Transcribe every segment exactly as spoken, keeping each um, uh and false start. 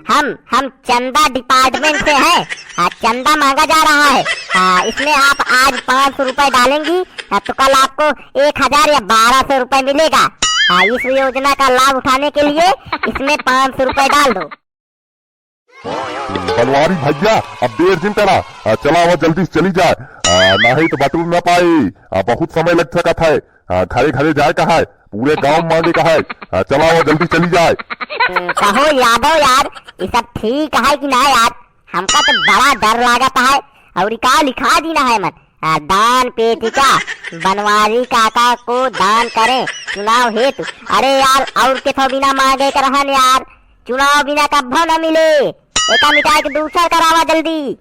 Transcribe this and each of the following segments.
हम हम चंदा डिपार्टमेंट से हैं। हाँ, चंदा मांगा जा रहा है। हाँ, इसमें आप आज पाँच सौ रुपए डालेंगी, हाँ, तो कल आपको एक हजार या बारह सौ रुपए मिलेगा। हाँ, इस योजना का लाभ उठाने के लिए इसमें पाँच सौ रुपए डाल दो। बनवारी भैया, अब देर जिन करा, आ, चला आवा, जल्दी से चली जाए, आ, नाहीं तो बटुर ना पाई, आ, बहुत समय लग सकत है, आ, घरे घरे जाए का है, पूरे गांव मांगे का है, आ, चला आवा, जल्दी चली जाए। कहो यादव यार, ये सब ठीक है कि ना यार? हमका तो बड़ा डर लागत है। और का लिखा दीना है मन, आ, दान पेटिका, बनवारी काका को दान करें चुनाव हेतु। अरे यार, और के थो बिना मांगे के रहन यार, चुनाव बिना कब्बो न मिले। एका मिटाए के दूसर करावा जल्दी।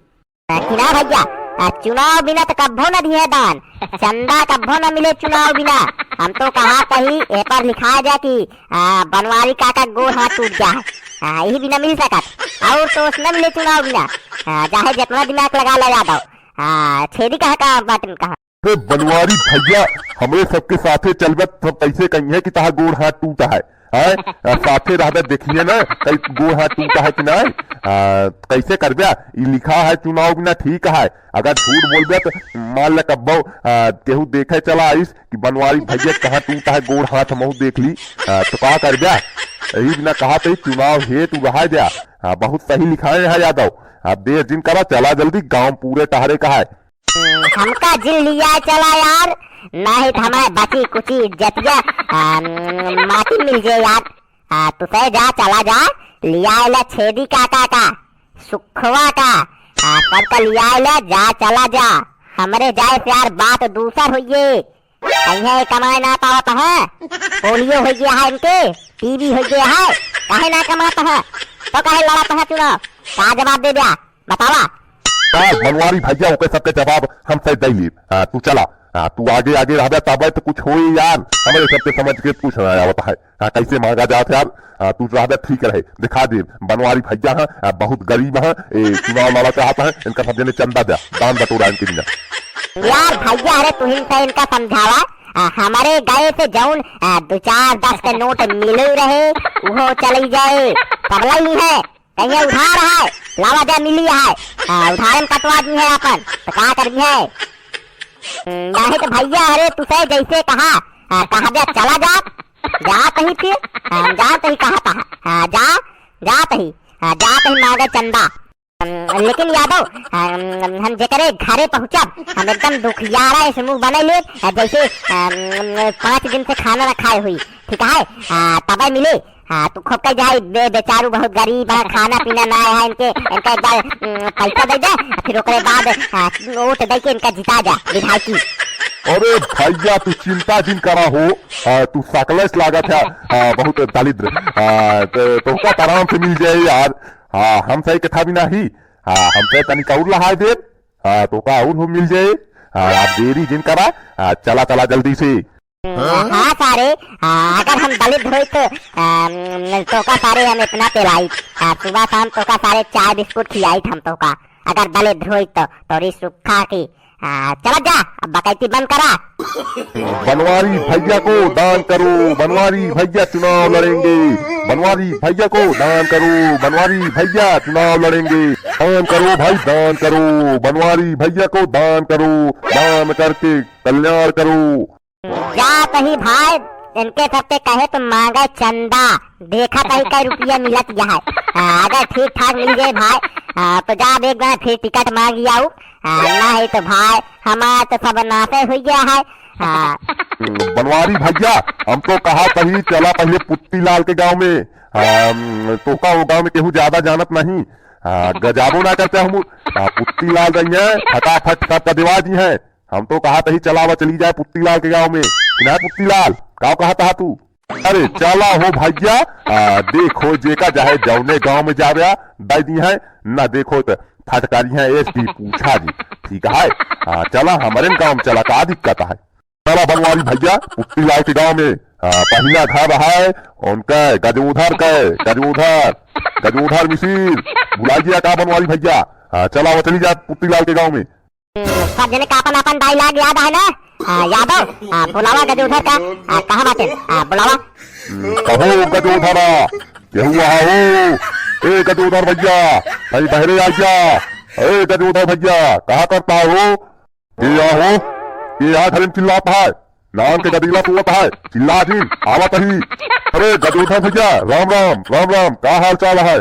आ, कि ना भैया, आ, चुनाव बिना तो कब्बो न दिए दान, चंदा कब्बो न मिले चुनाव बिना। हम तो कहा कही ए पर लिखा जा कि, आ, बनवारी काका गोड़ हाथ टूट गया है, आ, यही बिना मिल सकत, और तो न मिले चुनाव बिना। आ, चाहे जितना दिमाग लगा ला यादव, आ, छेदी कहाँ का बाटन कहाँ। अरे बनवारी भैया, हमरे सबके साथे चलबे तो कैसे कहिए कि तहार गोड़ हाथ टूटा है, हैं? आ, साथे रहबे देखिए ना, कई गोड़ हाथ टूटा है कि ना? आ, कैसे करबे? ई लिखा है चुनाव बिना ठीक है, अगर झूठ बोलबे तो मान ले कब्बो, आ, केहू देखे चला आइस कि बनवारी भैया कहाँ टूटा है गोड़ हाथ, हमहू देख ली, आ, तो का करबे? यही बिना कहा तो चुनाव हेतु रहा जा। आ, बहुत सही लिखाए है यादव, आप देर जिन करा, चला जल्दी, गांव पूरे टहरे का है। हमका जिन लिया चला यार, नाहीं तो हमारे बची कुची इज्जतिया, आ, माटी मिल जाए यार। आ, तू से जा, चला जा, लिया ले छेदी काका का, सुखवा का, आ, सबका लिया ले, जा, चला जा। हमरे जाए से यार बात दूसर होइए। कहीं कमाए ना पावत है, पोलियो हो गया है इनके, टीबी हो गया है, काहे ना कमात है? तो काहे लड़त है चुनाव? का जवाब दे दिया? बतावा। बस बनवारी भैया, ओके सबके जवाब हम से दे ली। आ, तू चला, आ, तू आगे आगे रहबे तबे तो कुछ होई यार, हमरे सबके समझ के कुछ ना आवत है। आ, कैसे मांगा जात है यार? आ, तू रहबे ठीक रहे, दिखा दे बनवारी भैया हैं, आ, बहुत गरीब हैं, ए, चुनाव लड़ा चाहत हैं, इनका सब जने चंदा दे, दान बटोरा इनके बिना। यार भैया, अरे तुहिन से इनका समझावा, आ, हमारे गए से जौन, आ, दो चार दस के नोट मिले रहे, वो चले जाए, पगला ही है। कहिए उधार है, लावा दे मिली है, आ, उधार में कटवा दी है अपन, तो का कर दी है? हम्म, नाहीं तो भैया, अरे तू से जैसे कहा, आ, कहा दे चला जा, जात ही फिर, आ, जात ही कहा था, आ, जा, जात ही, आ, जात ही मांगे चंदा। हम्म, लेकिन यादव, हम्म, हम जेकरे घरे पहुँचब, हम एकदम दुखियारा ऐसे मुंह बने ले, आ, जैसे, हम्म, पाँच दिन से खाना ना खाए हुई, ठीक है? आ, तबे मिले, हाँ, तू खूब कह जाए, बे-, बेचारू बहुत गरीब है, खाना पीना ना है इनके, इनका एक बार, उम, पैसा दे दे, फिर ओकरे बाद, हाँ, वोट दे के इनका जिता जा, विधायकी। अरे भैया, तू चिंता जिन करा हो, हाँ, तू सकलेस लागत है, हाँ, बहुत दलिद्र, हाँ, तो, तोहका तो आराम से मिल जाए यार, हाँ, हम सही कथा भी नहीं, हाँ, हम सही तनिक और लहाय देब, हाँ, तोहका और हो मिल जाए, हाँ, आप देरी जिन करा, हाँ, चला, चला जल्दी से। हाँ सारे, आ, अगर हम दलित होई तो, आ, तोका सारे हम इतना पेलाई, आ, सुबह शाम तोका सारे चाय बिस्कुट खियाई हम तोका, अगर दलित होई तो, तोरी सुखा की, आ, चला जा, अब बकैती बंद करा। बनवारी भैया को दान करो, बनवारी भैया चुनाव लड़ेंगे, बनवारी भैया को दान करो, बनवारी भैया चुनाव लड़ेंगे, दान करो भाई दान करो, बनवारी भैया को दान करो, दान करके कल्याण करो। जात ही भाई, इनके सबके कहे तो मांगे चंदा, देखा कहीं कई रुपया मिलत यहाँ। हाँ, अगर ठीक ठाक मिल जाए भाई, हाँ, तो जा एक बार फिर टिकट मांग आऊ। हाँ, नहीं तो भाई, हमार तो सब नाशे हुई गया है। हाँ। बनवारी भैया, हम तो कहा तही चला पहले पुत्ती लाल के गांव में। हाँ, तोका वो गांव में केहू ज्यादा जानत नहीं। हाँ, गजाबो ना करते हम। हाँ, पुत्ती लाल रही है, फटाफट सबका दिवा दी है। हम तो कहा तही चलावा चली जाए पुत्तीलाल के गांव में। कि ना पुत्तीलाल, का कहा था तू? अरे चला हो भैया, आ, देखो जेका चाहे जौने गांव में जावे, दे दी है, ना देखो तो फटकारी है एसडी पूछा जी, ठीक है? हाँ, चला हमरे गांव में चला, का दिक्कत है? चला बनवारी भैया, पुत्तीलाल के गांव में, आ, पहिला घर है उनका गजोधर के, गजोधर, गजोधर मिसिर, बुलाई गया का बनवारी भैया? हाँ, चला वो चली जा पुत्तीलाल के गांव में। सब जने का अपन अपन डायलॉग याद है ना? आ, यादव, आ, बुलावा गजोधर का, आ, कहाँ बाटे? आ, बुलावा। हम्म, कहो गजोधरा, केहू आहा हो? ए गजोधर भैया, तनी बहरे आ जा। ए गजोधर भैया, कहाँ करता हो? ए आ हो, ए आ घरे में चिल्लात है, नान के गदीला सोवत है, चिल्ला जिन, आवत ही। अरे गजोधर भैया, राम राम, राम राम, का हाल चाल है?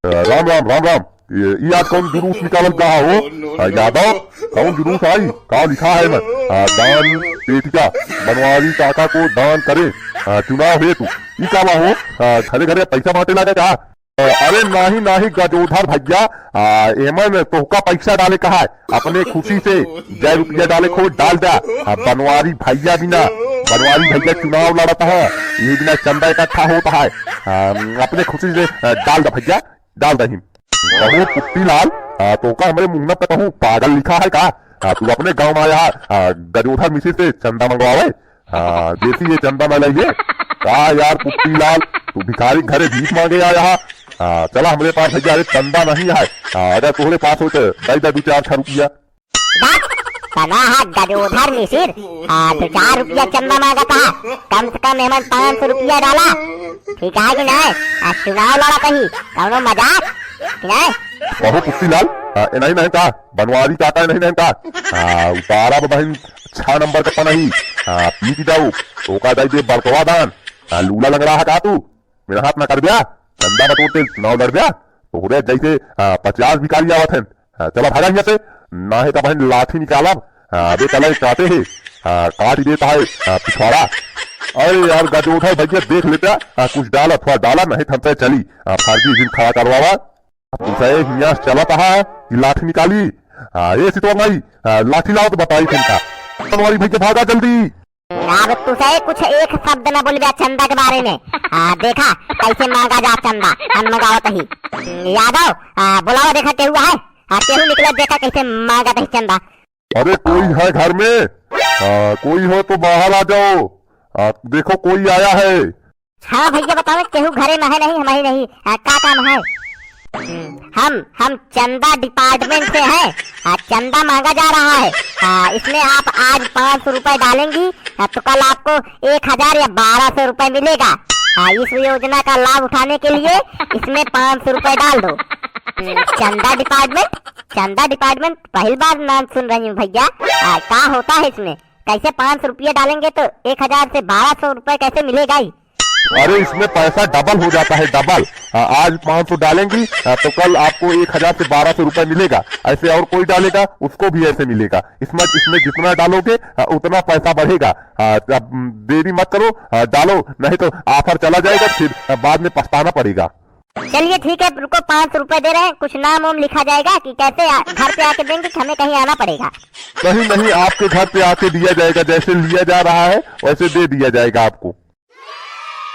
राम राम, राम राम। ये, ये आज कौन जुलूस निकालत गा हो? आ, यादव, कौन जुलूस आई? का लिखा है में? आ, दान पेटिका, बनवारी काका को दान करे, आ, चुनाव हेतु। ई का बा हो? आ, घरे घरे पैसा बांटे लागे का? आ, अरे नाही, नाही गजोधर भैया, आ, एमन तोहका पैसा डाले कहा है, अपने खुशी से जय रुपया डाले को डाल दा। आ, बनवारी भैया बिना, बनवारी भैया चुनाव लड़त है, ये बिना चंदा इकट्ठा होता है। आ, अपने खुशी से, आ, डाल दा भैया, डाल दही। कहूँ पुट्टी लाल, आ, तोका हमरे मुहना पे कहूँ पागल लिखा है का? आ, तू अपने गाँव में आया, आ, गजोधर मिसिर से चंदा मंगवावे? हाँ, देसी ये चंदा ना लइए। का यार पुट्टी लाल, तू भिखारी घरे भीख मांगे आया हा? हाँ, चला हमरे पास भैया, अरे चंदा नहीं है। हाँ, अगर तोहरे पास हो तो दे दे दू चार छह रुपया। बस, बना हा गजोधर मिसिर, हाँ, दो चार रुपया चंदा मांगत हा। कम से कम एमन पाँच सौ रुपया डाला, ठीक है कि नहीं? आ, चुनाव लड़ा कहीं, कौनो मजाक, कि नहीं? कहो पुट्टी लाल, आ, ए नहीं नहीं का, बनवारी काका नहीं नहीं का, आ, उतारा बहिन छह नंबर का पनही, आ, पीट जाऊ, ओका दे दे बड़कवा दान, आ, लूला लंगड़ा है का तू? मेरा हाथ ना कर दिया, चंदा बटोर के चुनाव लड़ दिया, तोहरे जैसे, आ, पचास भिखारी आवत हैं। आ, चला भागा यहाँ से, ना है तो बहन लाठी निकालब, आ, अबे चला एक काटे है, आ, काट देता है, आ, पिछवाड़ा। अरे यार गजोधर भैया देख लेता, आ, कुछ डाला, थोड़ा डाला, नहीं थमता चली, आ, फर्जी जिन खड़ा करवावा। अब तुमसे हियाँ चलत हा कि लाठी निकाली? आ, ए सितवा माई, आ, लाठी लाओ तो बताई तुमका। बनवारी भैया भागा जल्दी। अब तुसे कुछ एक शब्द न बोलबे चंदा के बारे में। आ, देखा कैसे मांगा जा चंदा, हम मंगावत ही। यादव, आ, बुलावा देखा केहू है? आ, केहू निकलत देखा कैसे मांगत ही चंदा। अरे कोई है घर में? आ, कोई हो तो बाहर आ जाओ। आ, देखो कोई आया है। हाँ भैया, बताओ, केहू घरे में है नहीं, हम ही नहीं। आ, का काम है? हम्म, हम, हम चंदा डिपार्टमेंट से हैं। आ, चंदा मांगा जा रहा है। आ, इसमें आप आज पाँच सौ रुपए डालेंगी, आ, तो कल आपको एक हजार या बारह सौ रुपए मिलेगा। आ, इस योजना का लाभ उठाने के लिए इसमें पाँच सौ रुपए डाल दो। हम्म, चंदा डिपार्टमेंट, चंदा डिपार्टमेंट, पहली बार नाम सुन रही हूँ भैया। आ, का होता है इसमें? कैसे पाँच सौ रुपया डालेंगे तो एक हजार से बारह सौ रुपए कैसे मिलेगा ही? अरे, इसमें पैसा डबल हो जाता है, डबल। आ, आज पाँच सौ डालेंगी, आ, तो कल आपको एक हजार से बारह सौ रुपए मिलेगा। ऐसे और कोई डालेगा, उसको भी ऐसे मिलेगा। इसमें, इसमें जितना डालोगे, आ, उतना पैसा बढ़ेगा। आ, अब, उम, देरी मत करो, आ, डालो, नहीं तो offer चला जाएगा, फिर, आ, बाद में पछताना पड़ेगा। चलिए ठीक है, रुको, पाँच सौ रुपए दे रहे हैं, कुछ नाम वाम लिखा जाएगा कि कैसे आ, घर पे आके देंगे कि हमें कहीं आना पड़ेगा? नहीं, नहीं, आपके घर पे आके दिया जाएगा, जैसे लिया जा रहा है वैसे दे दिया जाएगा आपको।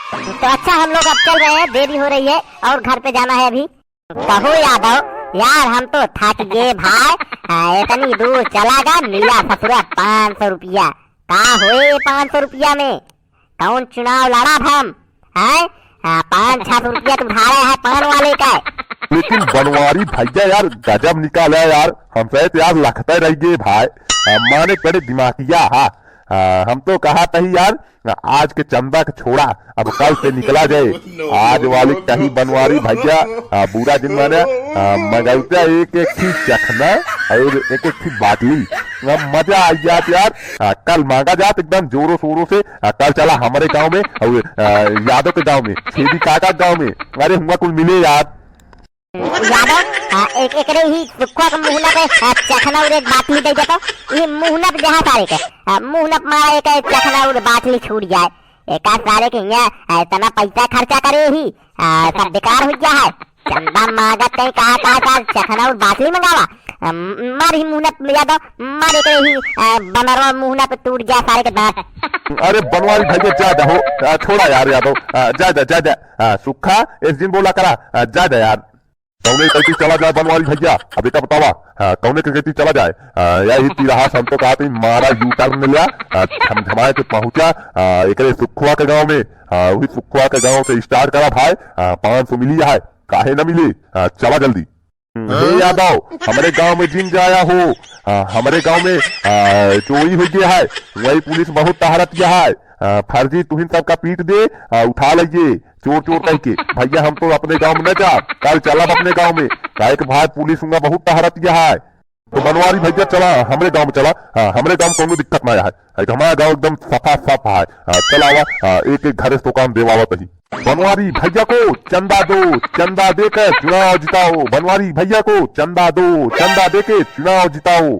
तो अच्छा, हम लोग अब चल रहे हैं, देरी हो रही है और घर पे जाना है अभी। कहो यादव, यार हम तो थक गए भाई, हाँ, इतनी दूर चला गया, मिला ससुरा पाँच सौ रुपया। का होए पाँच सौ रुपया में? कौन चुनाव लड़ा हम? हैं? हाँ, पाँच छह सौ रुपया तो उधारे है पान वाले का। लेकिन बनवारी भैया यार गजब निकाला यार, हमसे तो यार लखते रह गए भाई। हाँ, माने बड़े दिमागिया हा। हाँ, हम तो कहा था ही यार, आज के चंदा के छोड़ा, अब कल से निकला जाए। आज वाली कहीं बनवारी भैया, आ, बुरा दिन माने, आ, मंगौता एक एक थी चखना और एक एक थी बाटली। अब मजा आ जात यार। आ, कल मांगा जात एकदम जोरों शोरों से। आ, कल चला हमारे गांव में और, आ, यादव के गांव में, छेदी काका के गांव में। अरे हुआ कुल मिले यार। यादव, आ, एक, एकरे ही सुखवा के मुहना पे, आ, चखना और एक बाटली दे देता। ये मुहना पे देहा सारे के, आ, मुहना पे मारा एक, एक चखना और बाटली छूट जाए। एका सारे के यहाँ, आ, इतना पैसा खर्चा करे ही, आ, सब बेकार हो गया है। चंदा मांगत कहीं कहा, कहा, कहा, चखना और बाटली मंगावा। आ, मार ही मुहना पे यादव, मार एकरे ही, आ, बनरवा मुहना पे टूट गया सारे के दांत। अरे बनवारी भैया, जा दे हो, आ, छोड़ा यार यादव, आ, जा दे, जा दे। आ, सुखा, एक दिन बोला करा, आ, जा दे यार। कौने के गलती चला जाए बनवारी भैया, अब एका बतावा, हाँ, कौने के गलती चला जाए? हाँ, यही तिरहा से हम तो कहा था, मारा U-turn ले लिया, हाँ, झमझमाए के पहुंचा, हाँ, एकरे सुखवा के गांव में, हाँ, वही सुखवा के गांव से start करा भाई, हाँ, पाँच सौ मिली है, काहे ना मिले? हाँ, चला जल्दी। हे यादव, हमरे गांव में जिन जाया हो, हाँ, हमरे गांव में, हाँ, चोरी हो गया है, वही पुलिस बहुत टहरत गया है, हाँ, फर्जी तुहिन सबका पीट दे, हाँ, उठा लीजिए, चोर चोर कह के। भैया हम तो अपने गाँव में न जा, कल चलब अपने गाँव में, काहे के भाई पुलिस हुआ बहुत टहरत है। तो बनवारी भैया चला हमरे गाँव में चला, हाँ, हमरे गाँव में कौनो दिक्कत ना है, है कि हमारा गाँव एकदम सफा साफ है। हाँ, चला आवा, हाँ, एक एक घरे से तो काम देवावत ही। बनवारी भैया को चंदा दो, चंदा देकर चुनाव जिताओ। बनवारी भैया को चंदा दो, चंदा देके चुनाव जिताओ।